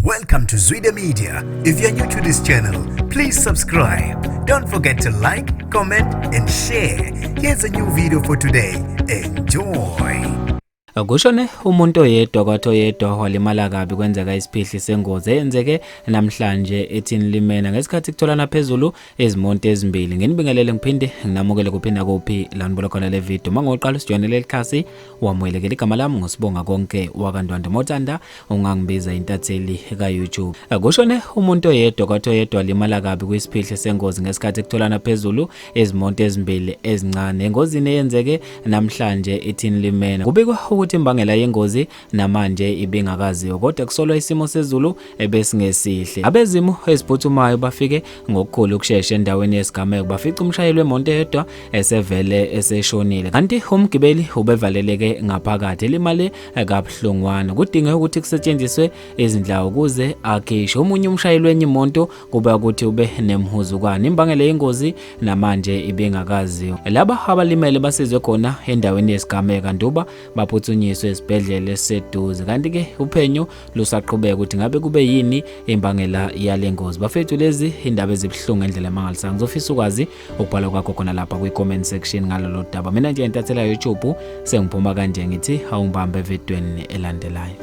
Welcome to Zwida Media. If you're new to this channel, please subscribe. Don't forget to like, comment, and share. Here's a new video for today. Enjoy. Kushone umuntu oyedwa kwathi oyedwa walimala kabi kwenzeka isiphihli sengozi eyenzeke namhlanje eThinlimena ngesikhathi kutholana phezulu izimonto ezimbili. Nginibingelele ngiphinde nginamukele kuphinda kuphi la nibola khona le video. Mangoqala usijoyine leli khasi wamukelekile. Igama lami nguSibonga Konke wakaNdwandwe Motanda, ungangibiza intatheli ka-YouTube. Kushone umuntu oyedwa kwathi oyedwa walimala kabi kwisiphihli sengozi ngesikhathi kutholana phezulu izimonto ezimbili ezincane engozini eyenzeke namhlanje eThinlimena. Kubikwa ukuthi imbangela yengozi namanje ibingakaziwa kodwa kusolwa isimo sezulu ebesingesihle. Abezimo eziphuthumayo bafike ngokukhulu ukushesha endaweni yesigameko bafica umshayeli wemonto eyodwa esevele eseshonile kanti umgibeli ubevaleleke ngaphakathi elimale kabuhlungwana. Kudingeke ukuthi kusetshenziswe izindlawu ukuze akhishwe. Omunye umshayeli wenye imoto kuba ukuthi ube nemhuzukwane. Imbangela yengozi namanje ibingakaziwa. Laba abalimele basizwe khona endaweni yesigameko kanti baphuthunyiswe esibhedlela esiseduze. Kanti-ke uphenyo lusaqhubeka ukuthi ngabe kube yini imbangela yale ngozi. Bafethu lezi indaba ezibuhlungu ngendlela emangalisayo. Ngizofisa ukwazi ukubhala kwakho khona lapha kwi-comment section ngalolu daba. Mina nje intathela YouTube sengiphuma kanje ngithi awungibambe evidweni elandelayo.